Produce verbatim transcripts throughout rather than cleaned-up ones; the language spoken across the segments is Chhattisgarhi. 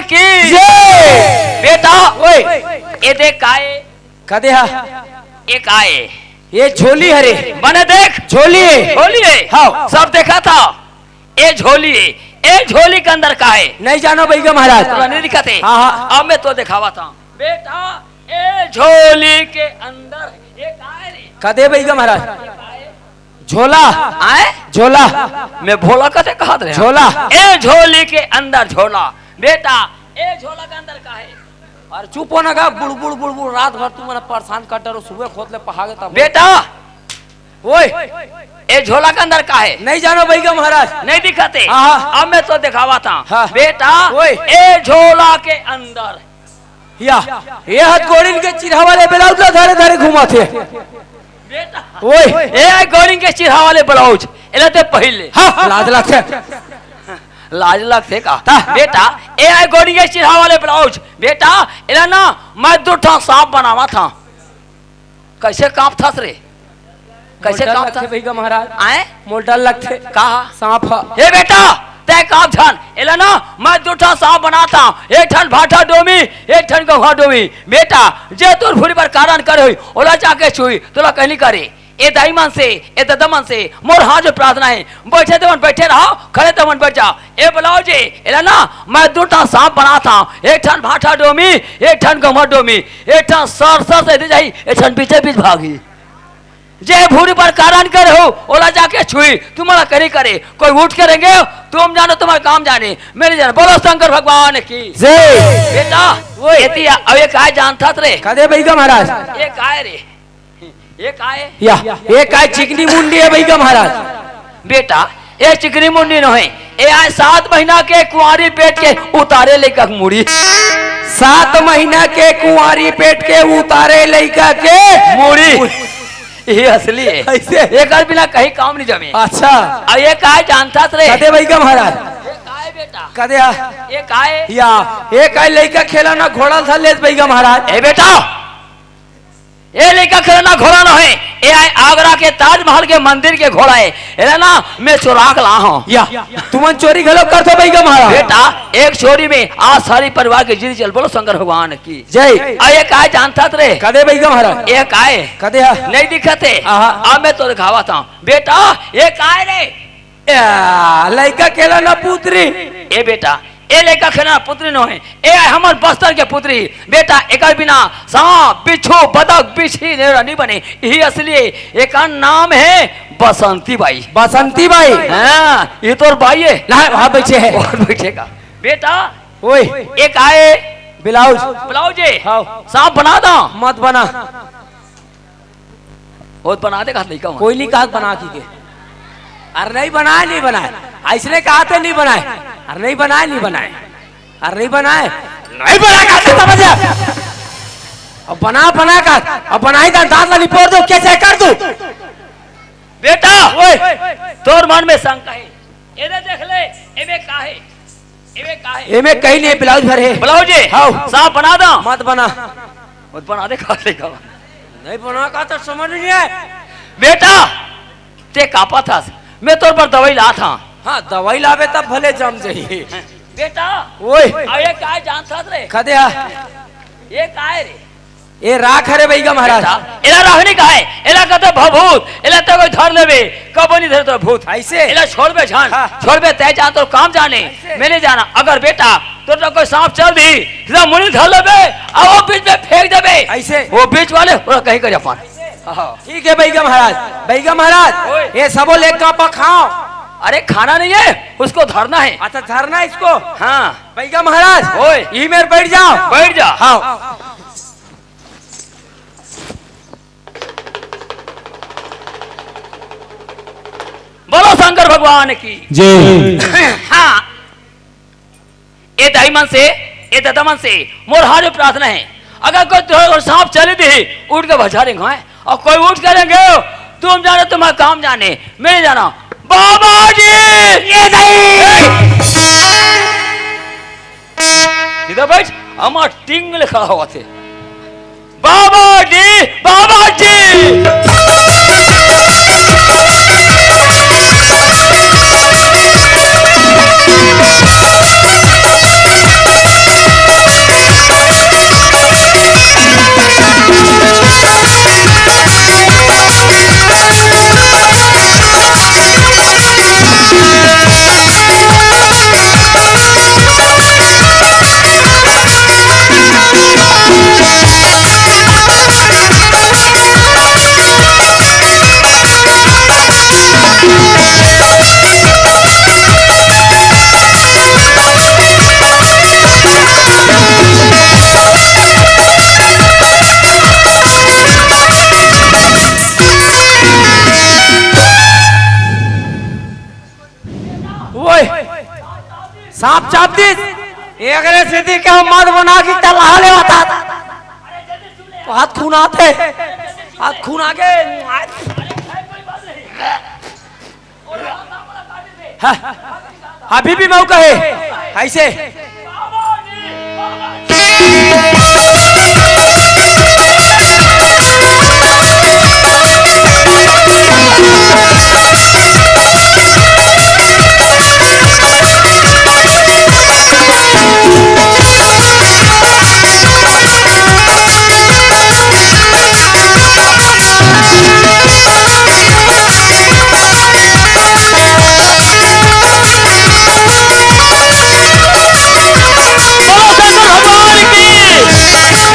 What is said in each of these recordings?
की। जय। बेटा, ओए। ए देख का ए? का दे हा? ए का ए? ए झोली हरे। बने देख। झोली ए। झोली ए। हाँ। सब देखा था। ए झोली ए। ए झोली के अंदर का ए? नहीं जानो बइगा महाराज। तोला नहीं दिखत हे? हाँ, हाँ। अब मैं तो दिखावत हँव। बेटा, ए झोली के अंदर ए का ए रे? का दे बइगा महाराज? झोला। आए? झोला। मैं भोला कथे कहत रहे। झोला। ए झोली के अंदर झोला। बेटा, ए झोला के अंदर का हे? अरे चुप हो ना गा, बुड़बुड़, बुड़बुड़, रात भर तुमन परेशान कर डरो, सुबह खोद ले पहागे तब। बेटा, ओए। ए झोला के अंदर का हे? नहीं जानो बइगा महाराज। नहीं दिखत हे? हाँ, हाँ। अब मैं तो दिखावत हँव। हाँ। बेटा, ओए। ए झोला के अंदर या, ए हथगोड़िन के चिरहा वाले ब्लाउज ला धरे धरे घूमत हे। बेटा। ओए। ए हथगोड़िन के चिरहा वाले ब्लाउज, एला ते पहिर ले। हाँ, लाज लगथे। लाज लगथे का? ता। बेटा, ए हथगोड़िन के चिरहा वाले ब्लाउज, बेटा, एला ना मैं दू ठन साँप बनावत हँव। कइसे काँपथस रे? कइसे मोर डर काँपथस? लगथे भइगा महाराज। आए? मोर डर लगथे। का? साँप ह। हे बेटा, तैं काँप झन। एला ना, मैं दू ठन साँप बनात हँव। एक ठन भाठा डोमी, एक ठन गउँहा डोमी। बेटा, जे तोर भुरी बर कारन करे होही, ओला जाके छुही, तोला कहीं नहीं करे। ए दाई मन से, ए ददा मन से, मोर हाथ जोड़ प्रार्थना हे। बइठे तेमन बइठे रहा, खड़े तेमन बइठ जा। ए ब्लाउज ए, एला ना, मैं दू ठन साँप बनात हँव। एक ठन भाठा डोमी, एक ठन गउँहा डोमी। एक ठन सरसा से दे जाही, एक ठन बीचे बीच भागही। जे भुरी बर कारन करे हो, ओला जाके छुही, तुम्हला कहीं करे। कोई उठ के रेंगे, तुम जानो तुम्हारा काम जाने, मैं नहीं जाना। बोलो शंकर भगवान की। जय। बेटा, ओए। एती आ, अब ए का ए जानथस रे? का दे भइगा महाराज? ए का ए रे? ए का ए? या, ए का ए चिकनी मुंडी हे भइगा महाराज? बेटा, ए चिकनी मुंडी नोहे। ए आय सात महीना के कुंवारी पेट के उतारे लइका के मुड़ी। सात महीना के कुंवारी पेट के उतारे लइका के मुड़ी। ये असली हे। कइसे? एकर बिना कहीं काम नहीं जमे। अच्छा। अब ए का ए जानथस रे? का दे भइगा महाराज? ए का ए बेटा? का दे हा? ए का ए? या, ए का ए लइका खेलौना घोड़ा ल धर लेस भइगा महाराज? ए बेटा, ए लइका खेलौना घोड़ा नोहे, ए आय आगरा के ताजमहल के मंदिर के घोड़ा ए। एला ना मैं चोरा के लाए हँव। या, तुमन चोरी घलो करथो भइगा महाराज? बेटा, एक चोरी में आज सारी परिवार के जिंदगी चल। बोलो शंकर भगवान की। जय। अब ए का ए जानथस रे? का दे भइगा महाराज? ए का ए? का दे हा? नहीं दिखत हे? आहा। अब मैं तो दिखावत हँव। बेटा, ए का ए रे? ए, लइका खेलौना पुतरी। ए बेटा, ए लइका खेलौना पुतरी नोहे, ए हमर बस्तर के पुतरी। बेटा, एकर बिना साँप, बिच्छू, बदक, बिच्छी, नेवरा नहीं बने। यही असली हे। एकर नाम हे बसंती बाई। बसंती बाई? हाँ, ये तोर बाई हे। ना, वहाँ बइठे हे। और बइठे का? बेटा, ओए। ए का ए? ब्लाउज। ब्लाउज ए? हाँ। साँप बना दँव? मत बना। ओ बना दे कहत लइका मन। कोई नहीं कहत बना की के। अरे नहीं बनाए, नहीं बनाए। अइसने कहत हे नहीं बनाए। अरे नहीं बनाए, नहीं बनाए। अरे नहीं बनाए। नहीं बनाए कहत हे, समझ जा। अब बना, बना कहत। अब बनाही त दाँत ला निपोर दूँ, कइसे कर दूँ? बेटा, ओए। तोर मन में शंका हे। एदे देख ले, एमे का हे? एमे का हे? एमे कहीं नहीं, ब्लाउज भर हे। ब्लाउज हे? हाँ। साँप बना दँव? मत बना। मत बना दे, खा ले का। नहीं बना का तो समझ नहीं आए। बेटा, तैं काँपत हस, मैं तोर बर दवाई लात हँव। हाँ, दवाई लाबे तब भले जम जाही। बेटा, ओए। अब ए का ए जानथस रे? का दे हा? ए का ए रे? ए राख हरे भइगा महाराज। बेटा, एला राख नहीं कहे, एला कहथे भभूत, एला तो कोई धर लेबे, कबो नहीं धरे तो भूत। अइसे? एला छोड़बे झन, हाँ। छोड़बे तैं जान, तोर काम जाने, अइसे? मैं नहीं जाना। अगर बेटा, तोर तो कोई साँप चल दिही, सीधा मुड़ी धर लेबे, अउ वो बीच में फेंक देबे। अइसे? वो बीच वाले, ओला कहीं कर अपन। हाँ। ठीक हे भइगा महाराज, भइगा महाराज, ओए। ए सबो लइका पखाओ। अरे खाना नहीं हे, उसको धरना हे। अच्छा, धरना हे इसको? हाँ। भइगा महाराज, ओए। इही मेर बइठ जाव। बइठ जा। हाँ। बोलो शंकर भगवान की। जय। हाँ, ए दाई मन से, ए ददा मन से मोर हाथ जोड़ प्रार्थना हे, अगर कोई तोर साँप चल दिही, उठ के भजा रेंगव, अउ कोई उठ के रेंगे, तुम जाने तुम्हारा काम जाने, मैं नहीं जाना। बाबा जी! ए दाई! सीधा बइठ, हमर टींग ले खड़ा होवत हे। बाबा जी, बाबा जी। सांप चाप दिस, एकरे सेती के हम मत बना की तलाह ले आता। हाथ खून आथे, हाथ खून आगे। हाँ, अभी भी मौका है, ऐसे।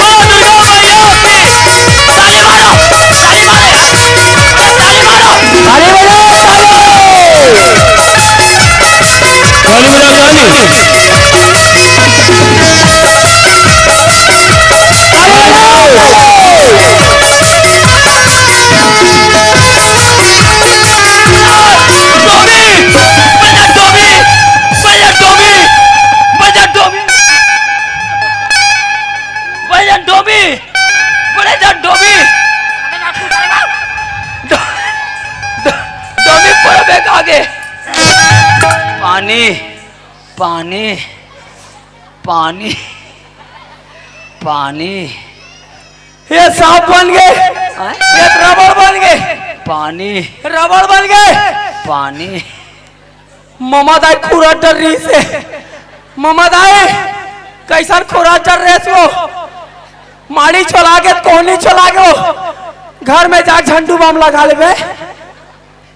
डोमी, डोमी, डोमी, पानी, पानी, पानी, पानी। ये सांप बन गे, हाँ? ये रबड़ बन गे, पानी, रबड़ बन गे, पानी। ममा दाई खुरा डर रहिसे। ममा दाई, कइसन खुरा डर रहिस वो? माड़ी छोला गे, कोहनी छोला गे वो। घर में जा झंडू बम लगा लेबे।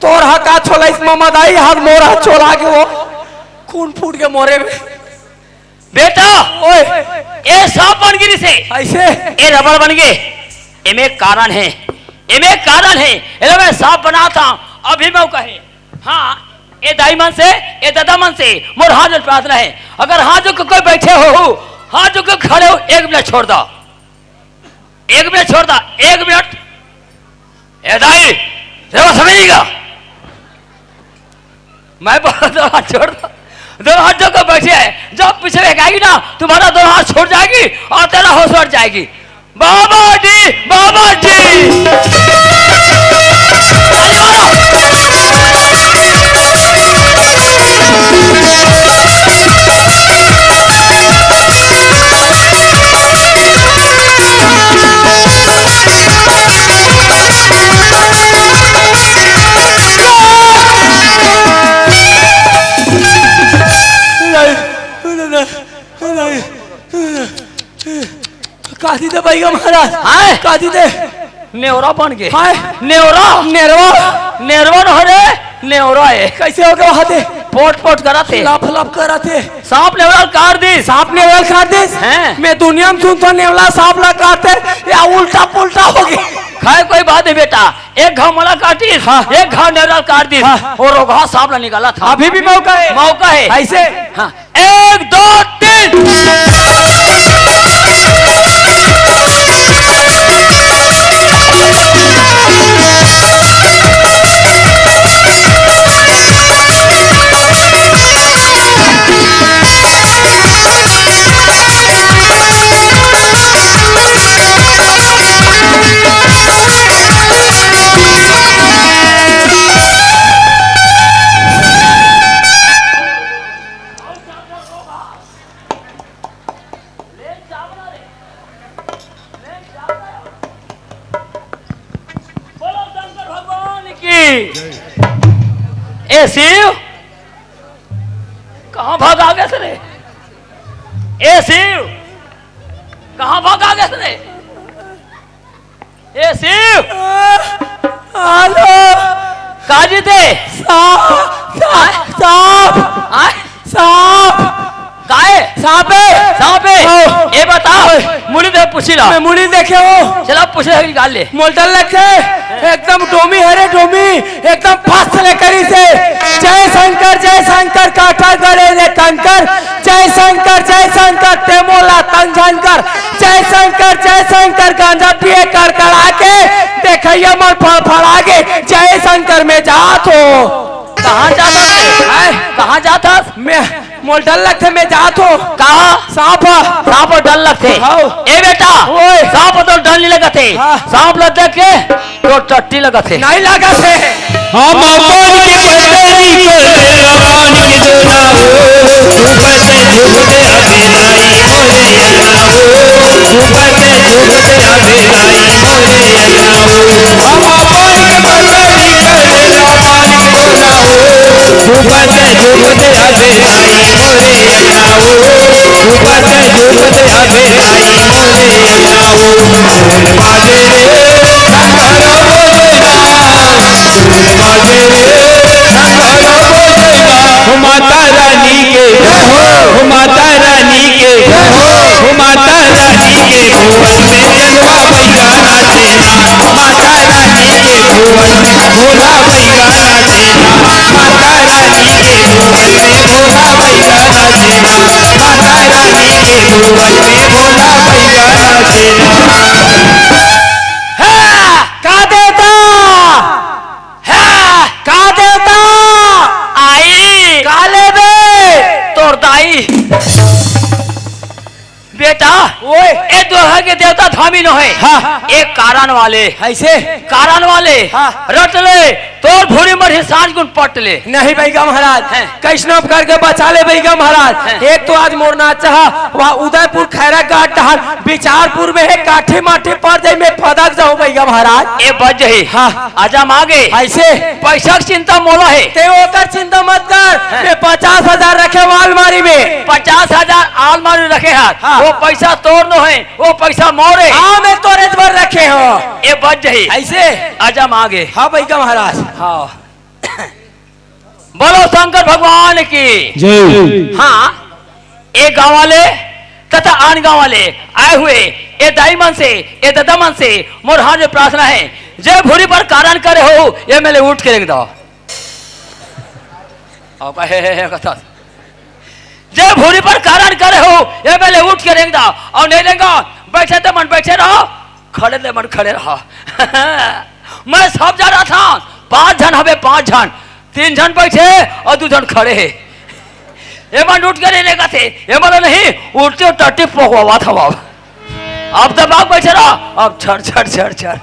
तोर हा का छोलाइस ममा दाई, हाथ मोर हा छोला गे वो। खून फूट के मोरे में। बेटा, ओए। ए सांप बन गिरिसे। अइसे? ए रबड़ बन गे। एमे कारण हे, एमे कारण हे। एला मैं सांप बनात हंव, अभी मौका हे। हाँ, ए दाई मन से, ए ददा मन से मोर हाथ जोड़ प्रार्थना हे। अगर हाथ जोड़ के कोई बइठे हो, हाथ जोड़ के खड़े हो, एक मिनट छोड़ दो, एक मिनट छोड़ दो, एक मिनट। ए दाई, रे वो समझ नहीं गा। मैं बोला, दोनों हाथ छोड़ दो। दोनों हाथ जोड़ के बैठे हैं। जब पीछे एक आएगी ना, तुम्हारा दोनों हाथ छोड़ जाएगी और तेरा होश उड़ जाएगी। बाबा जी, बाबा जी। कादी दे भैया महाराज। हाय। कादी दे। नेवरा बन गे। हाय। नेवरा। नेरवा। नेरवा न हो रे, नेवरा हे। कइसे हो गे वहाँ दे? पोट पोट करत हे। लप लप करत हे। सांप नेवरा ल काट दिस। सांप नेवरा ल काट दिस? हैं? मैं दुनिया में सुनथों नेवरा सांप ला काटथे, या उल्टा पुल्टा हो गे। खैर, कोई बात नहीं बेटा, एक घाव मोला काटिस, हाँ। एक घाव नेवरा ल काट दिस, हाँ। अउ रोगहा सांप ला निकालत हंव। अभी भी मौका हे। मौका हे। अइसे? हाँ। एक, दो, तीन। बोलो शंकर भगवान की। ए शिव, कहाँ भाग आ गए रे? ए शिव, कहाँ भाग आ गए रे? ए शिव। हेलो। काजी दे। सांप, सांप, आय? सांप, आय? सांप। काय? सांप हे। सांप हे। हाँ। ए बता, ओए। मुड़ी दे पूछी ला। मैं मुड़ी देखे हंव। चला पूछे निकाल ले। मोला डर लगथे। एकदम डोमी हरे डोमी, एकदम फस ले करिसे। जय शंकर, जय शंकर, काटा गले ले कंकर। जय शंकर, जय शंकर, ते मोला तंग झन कर। जय शंकर, जय शंकर, गांजा पिए कड़कड़ा के, देखइया मन फड़फड़ा गे। जय शंकर, मैं जात हंव। कहाँ जात हस? हैं? कहाँ जात हस? मैं मोला डर लगथे, मैं जात हों। कहाँ? सांप ह। सांप ह डर लगथे। हव। ए बेटा, ओए। सांप ह तो डर नइ लगत हे। हाँ। सांप ल देख के तोर टट्टी लगत हे। नइ लगत हे। हम अपन के पतरी कर दे, अपन के जोड़ा हो। ऊपर से झूम दे, अबे दाई मोरे अल्लाह हो। ऊपर से झूम दे, अबे दाई मोरे अल्लाह हो। हम अपन के पतरी कर दे, अपन के जोड़ा हो। ऊपर से झूम दे, अबे दाई मोरे अल्लाह हो। ऊपर से झूम दे, अबे दाई मोरे अल्लाह हो। बाजे रे, शंकर हो जय राम। बाजे रे, शंकर हो जय राम। हो माता रानी के जय हो, हो माता रानी के जय हो, हो माता रानी के भुवन में भोला भैया नाचे ना। माता रानी के भुवन में भोला भैया नाचे ना। माता रानी के भुवन में भोला भैया नाचे ना। माता रानी के भुवन में भोला भैया नाचे ना। हे! का देवता? हे! का देवता? आई। का लेबे? तोर दाई। बेटा, ओए। ए दोहा के देवता धामी नोहे। हाँ। एक कारण वाले। अइसे? कारण वाले। हाँ। रट ले, तोर भूरी मरही सांझ गुन पट ले। नहीं बइगा महाराज, हैं। कइसनो करके बचा ले बइगा महाराज। हैं। एक तो आज मोर नाचा ह, वहाँ उदयपुर खैरागढ़ डहर बिचारपुर में हे, काठी माठी पड़ जाही, मैं फदक जाहूँ बइगा महाराज। ए बच जही। हाँ। आजा मांगे। अइसे? पइसा के चिंता मोला हे। तें ओकर चिंता मत कर, हैं। मैं पचास हजार रखे हँव अलमारी में। पचास हजार अलमारी रखे हस, हाँ। वो पइसा तोर नोहे, वो पइसा मोर हे। हाँ, मैं तोरेच बर रखे हँव। ए बच जही। अइसे? आजा मांगे। हाँ बइगा महाराज। हाँ। बोलो शंकर भगवान की। जय। हाँ, ए गाँव वाले तथा आन गाँव वाले आए हुए ए दाई मन से, ए ददा मन से मोर हाथ में प्रार्थना हे, जे भूरी पर कारण करे हो, ए मेले उठ के रेंग दव। अब हे, हे, हे, कथा। जे भूरी पर कारण करे हो, ए मेले उठ के रेंग दव। अउ नइ रेंगव, बइठे ते मन बइठे रहो, खड़े ते मन खड़े रहो। मैं सब जानथँव, पाँच झन हवे, पाँच झन। तीन झन बइठे अउ दू झन खड़े हे। एमन उठ के नइ रेंगथे, एमन ल नहीं, उठते टट्टी पोकवावत हवँव। अब त बाग बइठे रहो, अब छर, छर, छर, छर।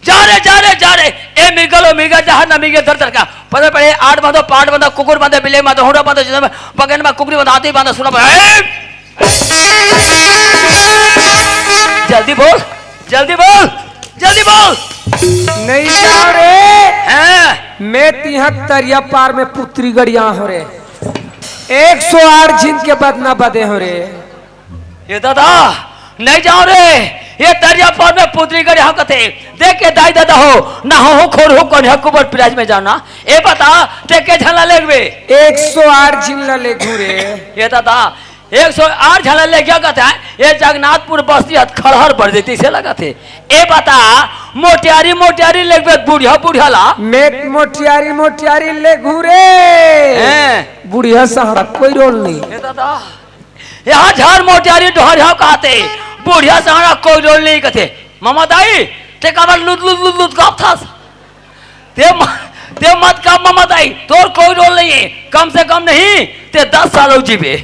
जा रे, जा रे, जा रे। ए मिगल, ओ मिगल, जहाँ न मिगे दर दर का। पदे पड़े, आठ बांधो, पाठ बांधो, कुकुर बांधो, बिल्ली बांधो, हुंडा बांधो, जिसमें बगन में कुकरी बांधो, हाथी बांधो, सुना भाई। जल्दी बोल, जल्दी बोल, जल्दी बोल। नइ जाँव रे। हैं? मैं तिहाँ तरिया पार में पुतरी गड़िया हों रे। एक सौ आठ झिन के बदना बदे हों रे। ए ददा, नइ जाँव रे। ए तरिया पार में पुतरी गड़िया हों कथे। देख के दाई ददा हो, ना हो, हो खोर हो, कोन हे कुबर पिराज में जाना। ए बता, तें के झन ला लेगबे? एक सौ आठ झिन ला लेगहूँ रे। ए ददा, एक सौ आठ झन ला लेगिया कथे, ए जगन्नाथपुर बस्ती हत खड़हर भर देती से लगथे। ए बता, मोटियारी, मोटियारी लेगबे बुढ़िया, बुढ़िया ला? मैं मोटियारी, मोटियारी लेगहूँ रे। हैं? बुढ़िया सहारा कोई रोल नहीं। ए ददा, यहाँ झार मोटियारी डोहर यहाँ कहते, बुढ़िया सहारा कोई रोल नहीं कथे। ममा दाई, तें काबर लुत, लुत, लुत, लुत काँपथस? तें म-, तें मत काँप ममा दाई, तोर कोई रोल नहीं हे। कम से कम नहीं, तें दस साल अउ जीबे।